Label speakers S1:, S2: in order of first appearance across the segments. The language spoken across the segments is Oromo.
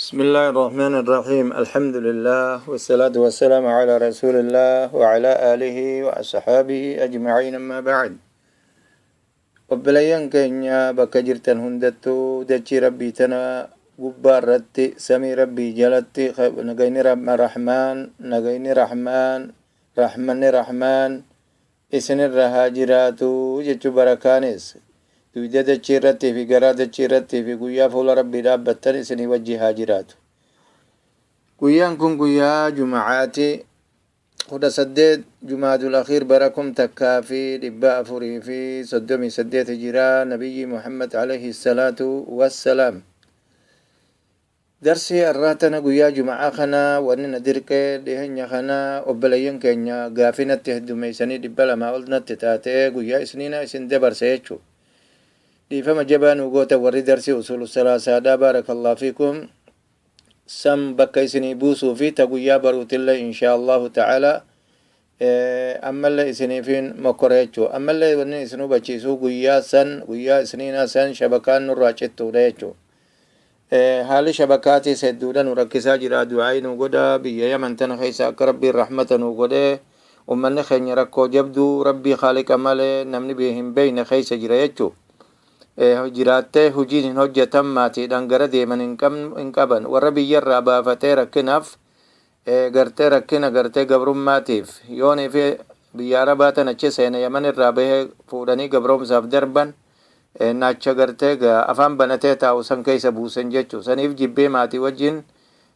S1: بسم الله الرحمن الرحيم، الحمد لله والصلاة والسلام على رسول الله وعلى آله وأصحابه أجمعين، أما بعد. Obboleeyyan keenya bakka jirtan hundattuu, dachii Rabbii tana gubbaa irratti, samii Rabbii jalatti, nagayni Rahmaan, nagayni Rahmaan, rahmanni Rahmaan isinirra haa jiraatu jechuu, barakaanis duyda dachii irrattii fi garaa dachii irrattii fi guyyaa fuula Rabbii dhaabbattan isinii wajji haa jiraatu. Guyyaan kun guyyaa Jumacaati, 18 Jumaadul Akhiir, bara 1438 hijiraa Nabiyyi Muhammad alayhi salaatu wassalaam. Darsii har'aa tana guyyaa Juma'aa kana wanni na dirqee, dhiheenya kana obboleeyyan keenya gaafii natti heddumeessanii 200 ol natti taatee guyyaa Isniinaa isin dabarse jechuu. Dhiifama jabaa nu goota warri darsii usulu salaasaadhaa, baarakallahu fiikum, san bakka isinii buusuu fi ta guyyaa baruutillee insha Allahu ta'ala ammallee isiniifin mokkora jechuu. Ammallee wanni isin hubachiisu, guyyaa san, guyyaa Isniinaa san, shabakaan nurraa cittuudha jechuu. Haalli shabakaatiis hedduudha nu rakkisaa jira. Du'aa'ii nu godha. Biyya Yaman tana keessa akka Rabbiin rahmata nu godhee, ummanni keenya rakkoo jabduu Rabbii Khaaliqa malee namni hin beeyne keessa jira jechuu. Jiraattee hojiin hin hojjetan, maatiidhaan gara deeman hin qaban. Warra biyyarraa baafatee rakkinaaf gartee rakkina gartee gabrummaatiif yoonii fi biyya Arabaa tana achi seene, Yaman irraa bahee fuudhanii gabroomsaaf darban, naacha gartee afaan banatee taa'u san keessa buusan jechuu. Saniif jibbee maatii wajjin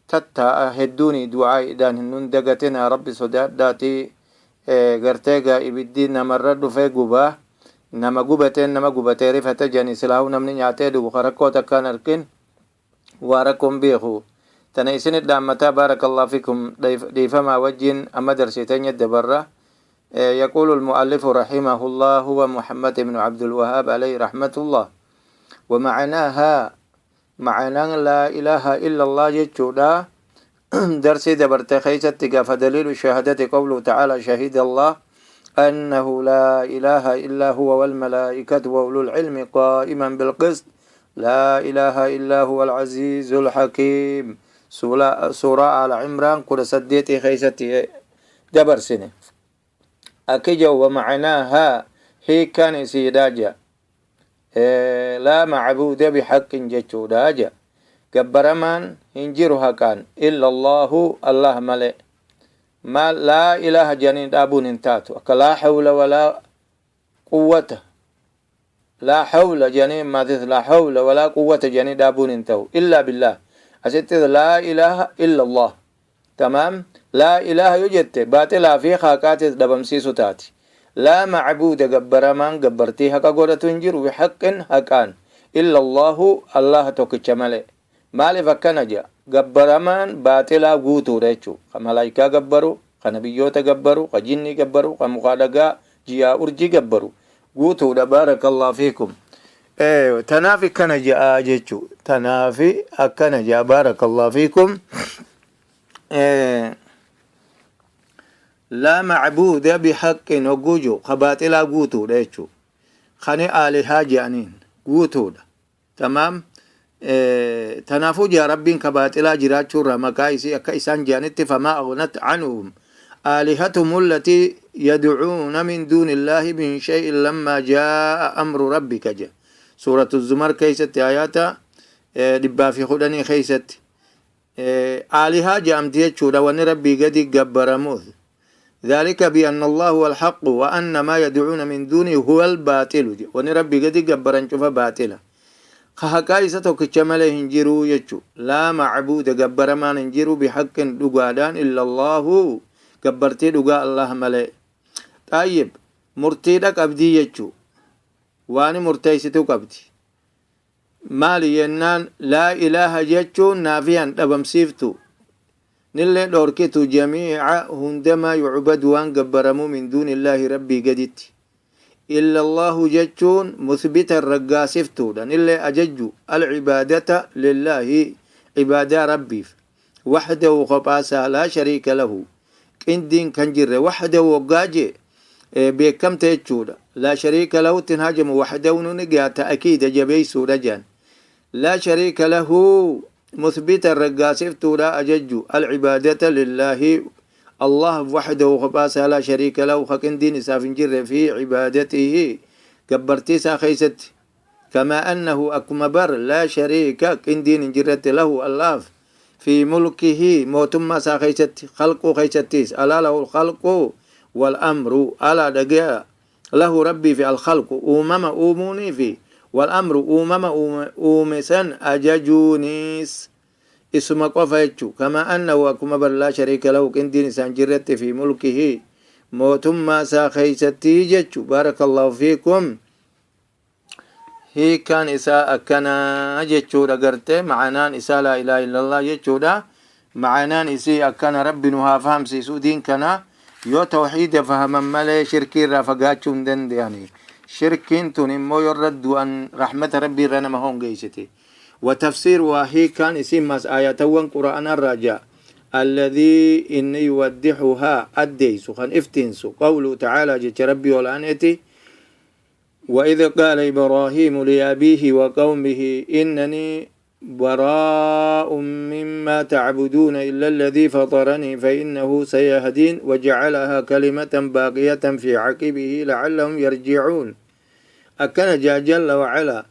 S1: tattaa'a hedduuni. Du'aa'iidhaan hin nun dagatina. Rabbi sodaadhaatii, gartee gaa ibiddi namarra dhufee gubaa nama gubateen nama gubatee rifata jani. Silaahuu namni nyaatee dhugu rakkoo takkaan arkin waa rakkoon beeku tana isinit dhaammataa. Baarakallahu fikum. Dhiifamaa wajjin amma darsiiteenya dabarra. يقول المؤلف رحمه الله، هو محمد بن عبد الوهاب عليه رحمة الله: ومعناها، معنى لا إله إلا الله جتشودا، درسي دبرت خيست، فدليل الشهادة قوله تعالى: شهد الله أنه لا إله إلا هو والملائكة وأولو العلم قائما بالقسط لا إله إلا هو العزيز الحكيم. سورة آل عمران 18 خيستي دبرسنه أكجو. ومعناها هي كان سيداجا إيه لا معبود بحق جتشوداجا، gabbaramaan hin jiru haqaan إلا الله الله malee. ما لا إله janiin dhaabuun hin taatu. Akka لا حول ولا قوة، لا حول janiin maatis لا حول ولا قوة janii dhaabuun hin ta'u إلا بالله. Asitti لا إله إلا الله، تمام. لا إله yoo jette baaxilaa fi haqaatis dhabamsiisu taati. لا معبود gabbaramaan gabbartii haqa godhatu hin jiru بحق haqaan إلا الله Allah tokkicha malee. Maaliif akkana jedha? Gabbaramaan baaxilaa guutuudha jechuu, ka malaayikaa gabbaru, ka nabiyyoota gabbaru, ka jinnii gabbaru, ka mukaa, dhagaa, jiyaa, urjii gabbaru guutuudha. Baarakallahu fiikum. Tanaaf akkana jedha jechuu, tanaaf akkana jedha. Baarakallahu fiikum. لا معبود بحق hogguu ka baaxilaa guutuudha jechuu, kani aalihaa jedhaniin guutuudha. Tamaam. Tanaafuu jaa Rabbiin ka baaxilaa jiraachuurraa maqaa isii akka isaan jedhanitti فما أغنت عنهم آلهتهم التي يدعون من دون الله من شيء لما جاء أمر ربك جا سورة الزمر keeysatti آياتا 110 keeysatti. Aalihaa jedhamti jechuudha wanni Rabbii gadi gabbaramuuf. ذلك بأن الله هو الحق وأن ما يدعون من دونه هو الباطل. Wanni Rabbii gadi gabbaran cufa baaxila, haqaa isa tokkicha malee hin jiru jechu. لا معبود gabbaramaan hin jiru بحق dhugaadhaan إلا الله gabbartii dhugaa Allah malee. طيب, murtiidha qabdii jechu, waan murteeysitu qabdi. Maali jennaan, لا إله jechuun naafiyan dhabamsiiftu nillee dhoorkitu جميع hundamaa يعبد waan gabbaramu من دون الله Rabbii gaditti. إلا الله jechuun مثبتا raggaasiftuudha, nillee ajajju العبادة لله cibaadaa Rabbiif وحده kophaasaa لا شريك له qindiin kan jirre. وحده woggaa jee beekamte jechuudha. لا شريك له ittiin hajamu وحده nuni gaa ta'kiida jabeeysuudha jaan. لا شريك له. Muthbita raggaasiftuudha ajajju alcibaadata lillaahi Allah waxdahu kophaasaa laa shariika lahu ka qindiin isaaf hin jirre fi cibaadatihi gabbartii isaa keeysatti kamaa annahu akkuma bar laa shariika qindiin hin jirretti lahu Allaaf fi mulkihi mootummaa isaa keeysatti khalquu keeysattiis alaa lahu lkhalqu wal amru alaa dhagaya lahu rabbii fi alkhalqu uumama uumuunii fi wal amru uumama uume san ajajuuniis isuma qofa jechu kamaa annahu akkuma bar laa shariika lahu qindiin isaan jirretti fi mulkihi mootummaa isaa keeysatti jechu. Baarakallaahu fiikum. Hiikaan isaa akkana jechuudha garte ma'anaan isaa laa ilaaha illallah jechuudha. Ma'anaan isii akkana. Rabbi nu haa fahamsiisu diin kana. Yoo tawxiida fahaman malee shirkii irraa fagaachuu hin danda'ani. Shirkiin tun immoo yoo irra du'an rahmata rabbii irra nama hongeessiti. Wa tafsiir waa hiikaan isii mas aayatawwan qura'aana irraa ja'a alladhii inni yuwaddixuhaa addeeysu kan iftiinsu qawluu ta'aalaa jecha rabbii ol aaneeti. وإذ قال إبراهيم لأبيه وقومه إنني براء مما تعبدون إلا الذي فطرني فإنه سيهدين وجعلها كلمة باقية في عقبه لعلهم يرجعون. أكن جاء جل وعلا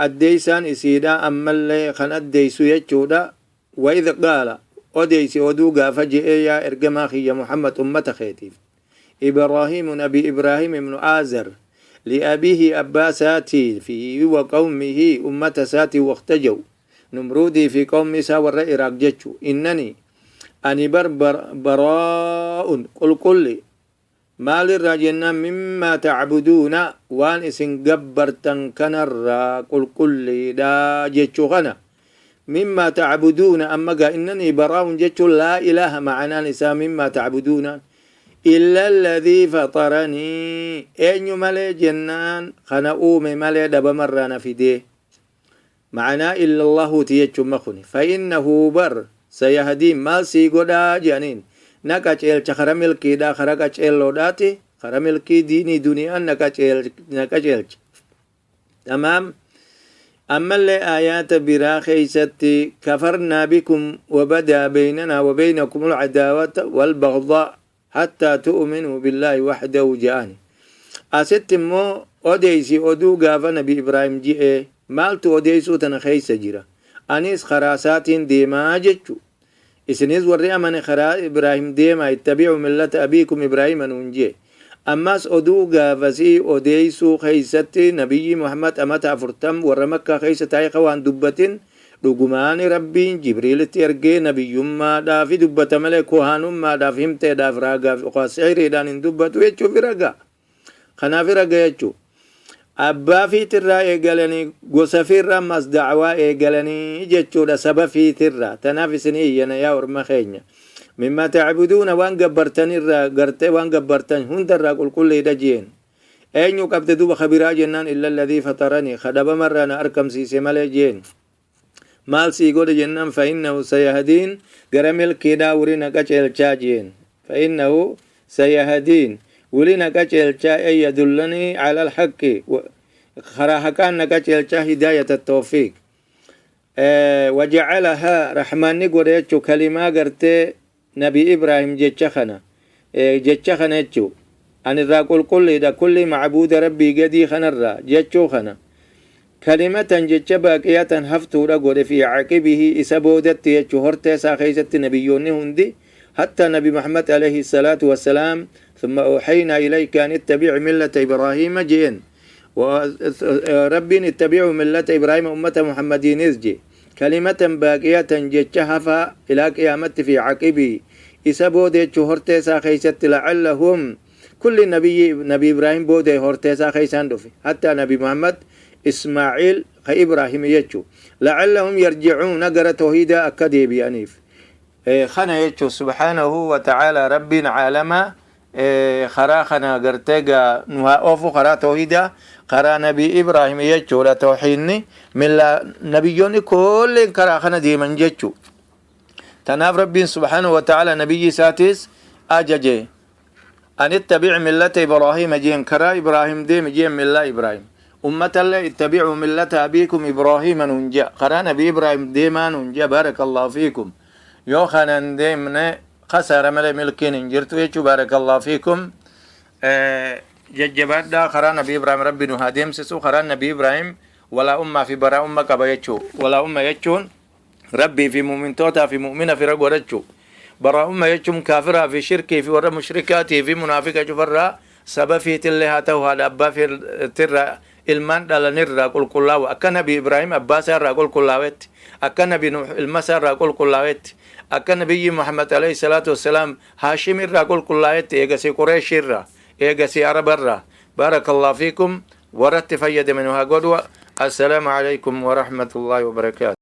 S1: أديسان إسيدا أما اللي خن أديسو يجودا. وإذ قال أديسي أدوغا فجئ يا إرجما يا محمد أمة خيتيف إبراهيم نبي إبراهيم بن آزر لأبيه أبا ساتي في وقومه أمة ساتي واختجوا نمرودي في قوم ساور إراق جتشو إنني أني بربر براء قل قل maal irraa jennaan mimmaa tacbuduuna waan isin gabbartan kanarraa qulqulliidha jechuu kana mimmaa tacbuduuna. Amma gaa innanii baraa'un jechuun laa ilaaha ma'anaan isaa mimmaa tacbuduuna illa alladhii faxaranii eenyu malee jennaan kana uume malee dhabamarraa na fidee ma'anaa illa Allahuuti jechuun makuni fa innahu bar sayahdiin maal sii godhaa jedhaniin na qaceelcha kara milkiidha kara qaceelloodhaati kara milkii diinii duniyaan na qaceelcha. Tamaam. Ammallee aayaata biraa keeysatti kafarnaa bikum wabadaa baynanaa wabaynakum alcadaawata walbagdaa hattaa tu'minuu billaahi waxdahu je'ani. Asitti immoo odeysi oduu gaafa nabi Ibraahim ji'e maaltu odeysuu tana keeysa jira anis karaa isaatiin deemaa jechu isinis warri amane karaa Ibraahim deemaa ittabi'u millata abiikum Ibraahima nuun jee. Ammas oduu gaafasii odeysuu keeysatti nabiyyi Muhammad amata 40 warra Makkaa keeysa taa'e ka waan dubbatin dhugumaani rabbiin Jibriilitti ergee nabiyyummaadhaafi dubbata malee kuhaanummaadhaaf himteedhaaf raagaaf sihiriidhaan hin dubbatu jechuuf ragaa kanaaf raga jechuu abbaa fiitirraa eegalanii gosa fiirraa ammas da'waa eegalanii jechuudha saba fiitirraa. Tanaaf isin iyyana yaa orma keenya mimmaa tacbuduuna waan gabbartanirraa gartee waan gabbartan hundarraa qulqulliidha jeen eenyu qabde duba kabiraa jennaan illa alladhii fataranii kadhabamarraa na arkamsiise malee jeen maal sii godhe jennaan fa innahu sayahdiin gara milkiidhaa wuri na qaceelchaa jeen fa innahu sayahdiin wuli na qaceelchaa ay yadullanii cala alhaqqi karaa haqaan na qaceelchaa hidaayata tawfiiq. Wajacalahaa rahmaanni godhe jechuu kalimaa gartee nabi Ibraahim jecha kana jechuu an irraa qulqulliidha kulli macbuuda rabbii gadii kanarraa jechuu kana kalimatan jecha baaqiyatan haftuudha godhe fi caqibihi isa boodatti jechuu hortee isaa keeysatti nabiyyoonni hundi hatta nabi Muhammad alayhi salaatu wassalaam ثم أوحينا إليك أن اتبع ملة إبراهيم جين ربي اتبعوا ملة إبراهيم أمة محمد نزجي كلمة باقية جتشها إلى قيامة في عقبه isa booda jechuu hortee isaa keeysatti la'allahum kulli nabiyyi nabi Ibraahim booda hortee isaa keeysaan dhufe hatta nabi Muhammad Ismaaciil ka Ibraahim jechuu la'allahum yarjicuuna gara tawhiidaa akka deebi'aniif kana jechuu. Subhaanahu wa ta'aalaa rabbiin caalamaa karaa kana gartee gaa nu haa oofu karaa tawhiidaa karaa nabi Ibraahim jechuudha. Tawhiidni milla nabiyyoonni kulleen karaa kana deeman jechuu. Tanaaf rabbiin subhaanahu wa ta'ala nabiyyi isaatis ajaje an ittabic millata Ibraahima jeen karaa Ibraahim deemi jeen millaa Ibraahim. Ummatallee ittabi'uu millata abiikum Ibraahiima nuun je'a. Karaa Nabi Ibraahim deemaa nuun je'a, baarakallaahu fiikum. Yoo kana hin deemne kasaara malee milkiin hin jirtu jechuu, baarakallaahu fiikum. Jajjabaadhaa, karaa Nabi Ibraahim Rabbi nu haa deemsisu. Karaan Nabi Ibraahim walaa ummaa fi baraa umma qaba jechuu. Walaa umma jechuun Rabbii fi mu'mintootaa fi mu'mina fira godhachuu. Baraa'umma jechuun kaafiraa fi shirkii fi warra mushrikaatii fi munaafiqa cufarraa saba fiitillee haa ta'u haadha abbaa fiitirraa ilmaan dhalanirraa qulqullaa'u, akka Nabi Ibraahim abbaa isaa irraa qulqullaa'etti, akka Nabi Nuh ilma isaa irraa qulqullaa'etti, akka Nabiyyi Muhammad alayhi salaatu wassalaam Haashim irraa qulqullaa'etti, eegasii Qureeshii irraa, eegasii Araba irraa. Baarakallahu fiikum, warratti fayyadame nu haa godhu. Assalaamu alaykum wa rahmatullahi wa barakaatu.